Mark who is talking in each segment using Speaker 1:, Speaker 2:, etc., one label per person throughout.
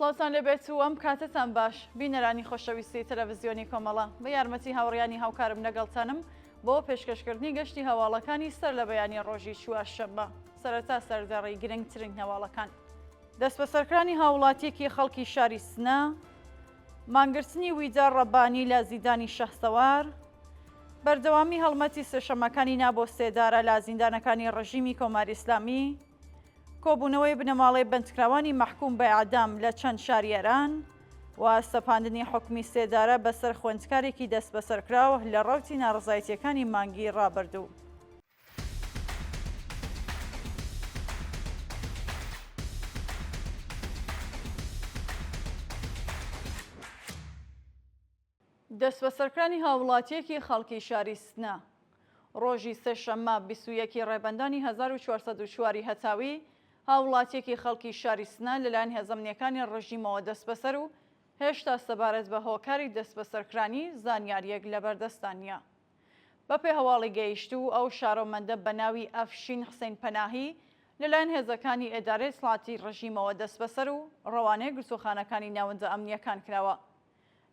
Speaker 1: سڵاوتان لێبێت و ئەم کاتەتان باش بینەرانی خۆشەویستی تەلەڤزیۆنی کۆمەڵە بە یارمەتی هاوڕیانی هاوکارم لەگەڵتانم بۆ پێشکەشکردنی گەشتی هەواڵەکانی سەر لە بەیانی ڕۆژی چوارشەممە سەرەتا سەردەڕی گرنگترین هەواڵەکان. دەستبەسەرکرانی هاووڵاتییەکی خەڵکی شاری سنە، مانگرتنی ویدا ڕەبانی لە زیندانی شەهسەوار، بەردەوامی هەڵمەتی سێشەممەکانی نا بۆ سێدارە لە زیندانەکانی ڕژیمی کۆماری ئیسلامی، کۆبوونەوەی بنەماڵەی بەندکراوانی مەحکووم بە ئێعدام لە چەند شاری ئێران و سەپاندنی حوکمی سێدارە بەسەر خوێندکارێکی دەستبەسەرکراو لە ڕەوتی ناڕەزایەتییەکانی مانگی ڕابردوو. دەستبەسەرکرانی هاووڵاتییەکی خەڵکی شاری سنە ڕۆژی سێشەممە 21 ی ڕێبەندانی 1404 ی هەتاوی هاووڵاتییەکی خەڵکی شاری سنە لەلایەن هێزە ئەمنییەکانی ڕژیمەوە دەستبەسەر و هێشتا سەبارەت بە هۆکاری دەستبەسەرکرانی زانیارییەک لەبەردەستدا نییە. بەپێ هەواڵی گەیشتوو، ئەو شارۆمەندە بە ناوی ئەفشین حسین پەناهی لەلایەن هێزەکانی ئێدارەی ئیتڵاعاتی ڕژیمەوە دەستبەسەر و ڕەوانەی گرتووخانەکانی ناوەندە ئەمنییەکان کراوە.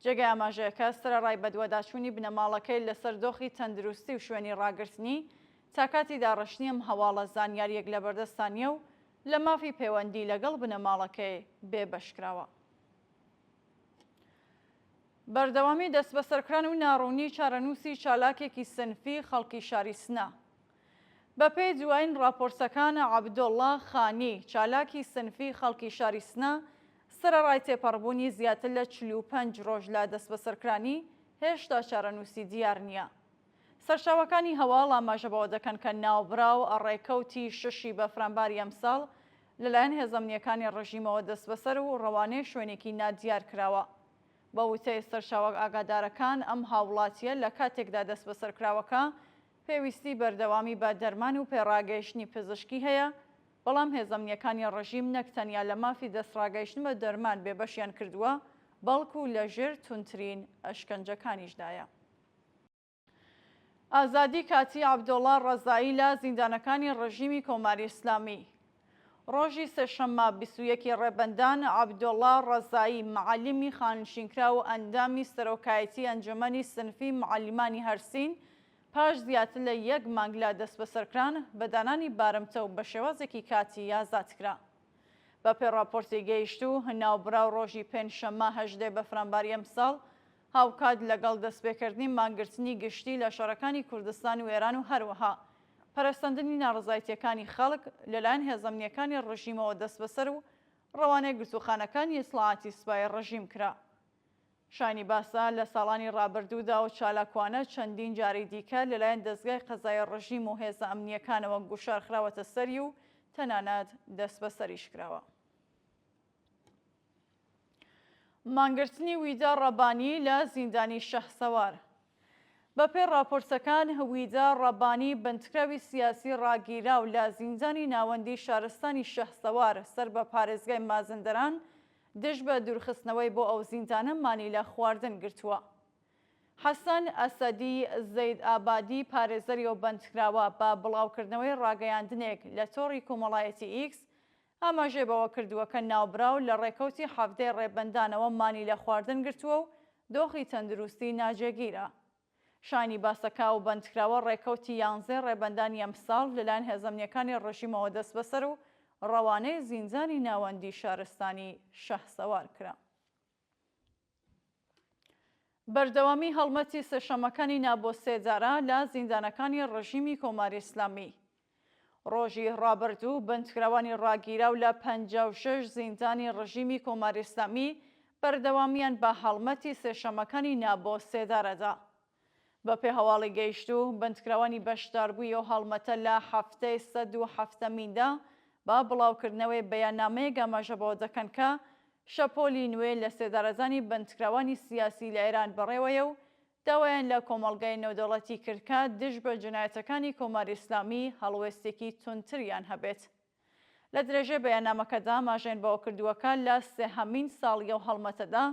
Speaker 1: جێگای ئاماژەیە کە سەرەڕای بەدواداچوونی بنەماڵەکەی لەسەر دۆخی تەندروستی و شوێنی ڕاگرتنی، تا کاتی داڕشتنی ئەم هەواڵە زانیارییەک لەبەردەستا نییە و لە مافی پێوەندی لەگەڵ بنەماڵەکەی بێبەش کراوە. بەردەوامی دەستبەسەرکران و ناڕوونی چارەنووسی چالاکێکی سنفی خەڵکی شاری سنە. بەپێی دوایین ڕاپۆرتەکان عەبدۆڵڵا خانی، چالاکی سنفی خەڵکی شاری سنە، سەرەڕای تێپەڕبوونی زیاتر لە 45 ڕۆژ لە دەستبەسەرکرانی، هێشتا چارەنووسی دیار نییە. سەرچاوەکانی هەواڵ ئاماژە بەوە دەکەن کە ناوبراو ڕێکەوتی شەشی بەفرانباری ئەمساڵ لەلایەن هێزە ئەمنییەکانی ڕژیمەوە دەستبەسەر و ڕەوانەی شوێنێکی نادیار کراوە. بە وتەی سەرچاوە ئاگادارەکان، ئەم هاووڵاتییە لە کاتێکدا دەستبەسەر کراوە کە پێویستی بەردەوامی بە دەرمان و پێڕاگەیشتنی پزشکی هەیە، بەڵام هێزە ئەمنییەکانی ڕژیم نەک تەنیا لە مافی دەستڕاگەیشتن بە دەرمان بێبەشیان کردووە، بەڵکوو لەژێر توندترین ئەشکەنجەکانیشدایە. ئازادی کاتیی عەبدۆڵا ڕەزایی لە زیندانەکانی ڕژیمی کۆماری ئیسلامی. ڕۆژی سێشەممە 21 ی ڕێبەندان، عەبدۆڵا ڕەزایی، معەلیمی خانەنشینکراو و ئەندامی سەرۆکایەتی ئەنجومەنی سنفی معەلیمانی هەرسین، پاش زیاتر لە یەک مانگ لە دەستبەسەرکران، بە دانانی بارمتە و بە شێوازێکی کاتی ئازاد کرا. بەپێی ڕاپۆرتی گەیشتوو، ناوبراو ڕۆژی پێنجشەممە 18 ی بەفرانباری ئەمساڵ هاوکات لەگەڵ دەستپێکردنی مانگرتنی گشتی لە شارەکانی کوردستان و ئێران و هەروەها پەرەسەندنی ناڕەزایتییەکانی خەڵک، لەلایەن هێزە ئەمنییەکانی ڕژیمەوە دەستبەسەر و ڕەوانەی گرتووخانەکانی ئیتڵاعاتی سپای ڕژیم کرا. شایانی باسە، لە ساڵانی ڕابردوودا و چالاکوانە چەندین جاری دیکە لەلایەن دەزگای قەزایی ڕژیم و هێزە ئەمنییەکانەوە گوشار خراوەتە سەری و تەنانەت دەستبەسەریش کراوە. مانگرتنی ویدا ڕەبانی لە زیندانی شەهسەوار. بەپێی ڕاپۆرتەکان، ویدا ڕەبانی بەندکراوی سیاسی ڕاگیراو لە زیندانی ناوەندی شارستانی شەهسەوار سەر بە پارێزگای مازندەران دژ بە دوورخستنەوەی بۆ ئەو زیندانە مانی لە خواردن گرتووە. حەسەن ئەسەدی زەیدئابادی پارێزەری ئەو بەندکراوە بە بڵاوکردنەوەی ڕاگەیاندنێک لە تۆڕی کۆمەڵایەتی ئیکس ئاماژەی بەوە کردووە کە ناوبراو لە ڕێکەوتی حەڤدەی ڕێبەندانەوە مانی لە خواردن گرتووە و دۆخی تەندروستی ناجێگیرە. شایانی باسە کە ئەو بەندکراوە ڕێکەوتی یانزەی ڕێبەندانی ئەمساڵ لەلایەن هێزە ئەمنییەکانی ڕژیمەوە دەستبەسەر و ڕەوانەی زیندانی ناوەندی شارستانی شەهسەوار کرا. بەردەوامی هەڵمەتی سێشەممەکانی نا بۆ سێدارە لە زیندانەکانی ڕژیمی کۆماری ئیسلامی. ڕۆژی ڕابردوو بەندکراوانی ڕاگیراو لە 56 زیندانی ڕژیمی کۆماری ئیسلامی بەردەوامیان بە هەڵمەتی سێشەممەکانی نا بۆ سێدارە دا. بەپێ هەواڵی گەیشتوو، بەندکراوانی بەشداربووی ئەو هەڵمەتە لە هەفتەی 107میندا بە بڵاوکردنەوەی بەیاننامەیەک ئاماژە بەوە دەکەن کە شەپۆلی نوێ لەسێدارەدانی بەندکراوانی سیاسی لە ئێران بەڕێوەیە و داوایان لە کۆمەڵگای نێودەوڵەتی کرد کە دژ بە جنایەتەکانی کۆماری ئیسلامی هەڵوێستێکی توندتریان هەبێت. لە درێژەی بەیاننامەکەدا ئاماژەیان بەوە کردووە کە لە سێهەمین ساڵی ئەو هەڵمەتەدا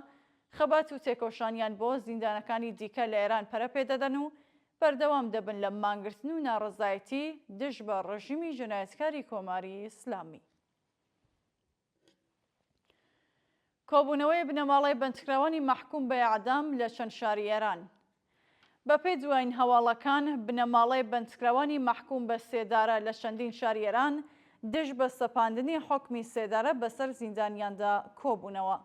Speaker 1: خەبات و تێکۆشانیان بۆ زیندانەکانی دیکە لە ئێران پەرە پێ دەدەن و بەردەوام دەبن لە مانگرتن و ناڕەزایەتی دژ بە ڕژیمی جنایەتکاری کۆماری ئیسلامی. کۆبوونەوەی بنەماڵەی بەندکراوانی مەحکووم بە ئێعدام لە چەند شاری ئێران. بەپێی دوایین هەواڵەکان، بنەماڵەی بەندکراوانی مەحکووم بە سێدارە لە چەندین شاری ئێران دژ بە سەپاندنی حوکمی سێدارە بەسەر زیندانیاندا کۆبوونەوە.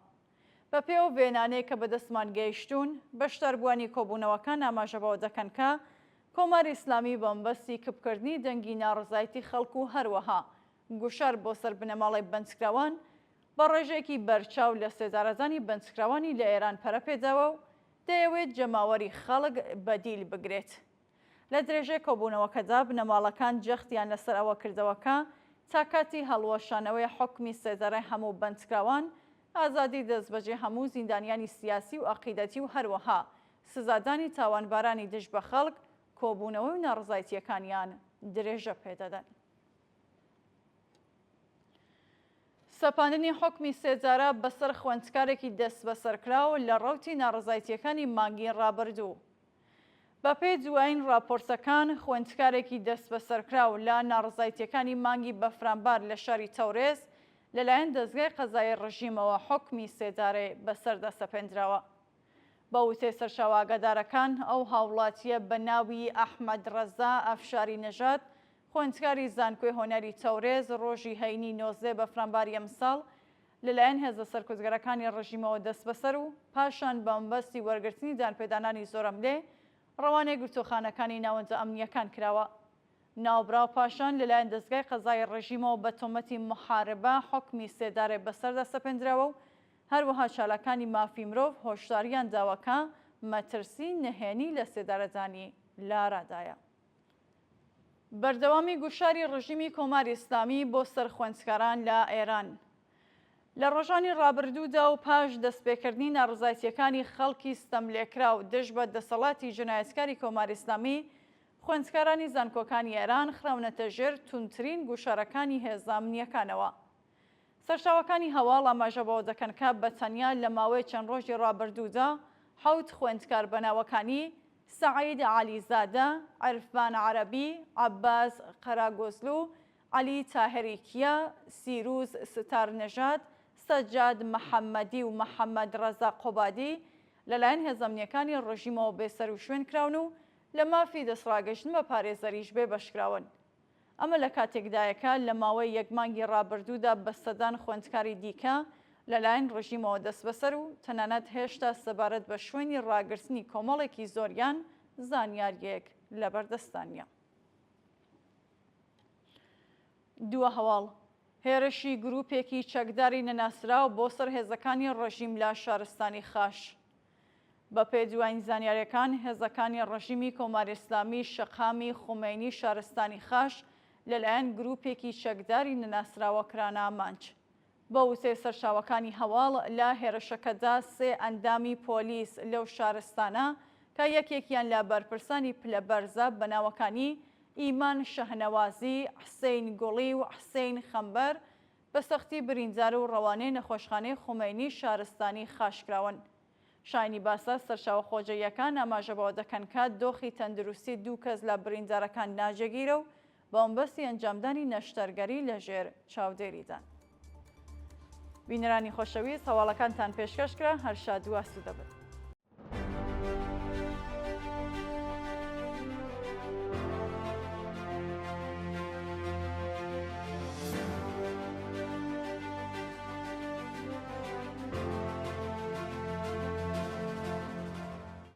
Speaker 1: بەپێی ئەو وێنانەی کە بەدەستمان گەیشتوون، بەشداربووانی کۆبوونەوەکان ئاماژە بەوە دەکەن کە کۆماری ئیسلامی بە مەبەستی کپکردنی دەنگی ناڕەزایەتی خەڵک و هەروەها گوشار بۆ سەر بنەماڵەی بەندکراوان بە ڕێژەیەکی بەرچاو لە سێدارەدانی بەندکراوانی لە ئێران پەرە پێداوە و دەیەوێت جەماوەری خەڵک بە دیل بگرێت. لە درێژەی کۆبوونەوەکەدا بنەماڵەکان جەختیان لەسەر ئەوە کردەوە کە تا کاتی هەڵوەشانەوەی حوکمی سێدارەی هەموو بەندکراوان، ئازادی دەستبەجێ هەموو زیندانیانی سیاسی و عەقیدەتی و هەروەها سزادانی تاوانبارانی دژ بە خەڵک، کۆبوونەوە و ناڕەزایتییەکانیان درێژە پێدەدەن. سەپاندنی حوکمی سێدارە بەسەر خوێندکارێکی دەستبەسەرکراو لە ڕەوتی ناڕەزایتییەکانی مانگی ڕابردوو. بەپێی دوایین ڕاپۆرتەکان، خوێندکارێکی دەستبەسەرکراو لە ناڕەزایتییەکانی مانگی بەفرانبار لە شاری تەورێز لەلایەن دەزگای قەزایی ڕژیمەوە حوکمی سێدارەی بەسەردا سەپێندراوە. بە وتەی سەرچاوە ئاگادارەکان، ئەو هاوڵاتییە بە ناوی ئەحمەد ڕەزا ئەفشاری نەژاد، خوێندکاری زانکۆی هونەری تەورێز، ڕۆژی هەینی 19 بەفرانباری ئەمساڵ لەلایەن هێزە سەرکوتگەرەکانی ڕژیمەوە دەستبەسەر و پاشان بە مەبەستی وەرگرتنی دانپێدانانی زۆرەملێ ڕەوانەی گرتووخانەکانی ناوەندە ئەمنییەکان کراوە. ناوبراو پاشان لەلایەن دەزگای قەزایی ڕژیمەوە بە تۆمەتی موحاربە حوکمی سێدارەی بەسەردا سەپێندراوە و هەروەها چالاکانی مافی مرۆڤ هۆشداریان داوە کە مەترسی نهێنی لەسێدارەدانی لارادایە. بەردەوامی گوشاری ڕژیمی کۆماری ئیسلامی بۆ سەر خوێندکاران لە ئێران لە ڕۆژانی ڕابردوودا و پاش دەستپێکردنی ناڕەزایەتییەکانی خەڵکی ستەملێکراو دژ بە دەسەڵاتی جنایەتکاری کۆماری ئیسلامی، خوێندکارانی زانکۆکانی ئێران خراونەتە ژێر توندترین گوشارەکانی هێزە ئەمنییەکانەوە. سەرچاوەکانی هەواڵ ئاماژە بەوە دەکەن کە بە تەنیا لە ماوەی چەند ڕۆژی ڕابردوودا حەوت خوێندکار بە ناوەکانی، سەعید عەلیزادە، عرفان عەرەبی، عەباس قەراگۆزلو، عەلی تاهری کیا، سیروس ستار نەژاد، سەجاد محەممەدی و محەممەد ڕەزا قوبادی، لەلایەن هێزە ئەمنییەکانی ڕژیمەوە بێسەروشوێن کراون و لە مافی دەستڕاگەیشتن بە پارێزەریش بێبەشکراون. ئەمە لە کاتێکدایە کە لە ماوەی یەک مانگی ڕابردوودا بە سەدان خوێندکاری دیکە لەلایەن ڕژیمەوە دەستبەسەر و تەنانەت هێشتا سەبارەت بە شوێنی ڕاگرتنی کۆمەڵێکی زۆریان زانیارییەک لەبەردەستدا نییە. دوا هەواڵ، هێرشی گرووپێکی چەکداری نەناسراو بۆ سەر هێزەکانی ڕژیم لە شارستانی خاش. بە پێی دوایین زانیاریەکان هێزەکانی ڕژیمی کۆماری ئیسلامی شەقامی خومەینی شارستانی خاش لەلایەن گروپێکی چەکداری نەناسراوە کرانە ئامانج. بە وتەی سەرچاوەکانی هەواڵ لە هێرشەکەدا سێ ئەندامی پۆلیس لەو شارستانە کە یەکێکیان لە بەرپرسانی پلە بەرزە بە ناوەکانی ئیمان شەهنەوازی، حسین گوڵی و حسین خەمبەر بە سەختی بریندار و ڕەوانەی نەخۆشخانەی خومەینی شارستانی خاش کراون. شایانی باسە سەرچاوە خۆجێیەکان ئاماژە بەوە دەکەن کە دۆخی تەندروستی دوو کەس لە بریندارەکان ناجێگیرە و بەمەبەستی ئەنجامدانی نەشتەرگەری لەژێر چاودێریدان. بینەرانی خۆشەویست هەواڵەکانتان پێشکەش کرا هەر شاد و ئاسوودە بن.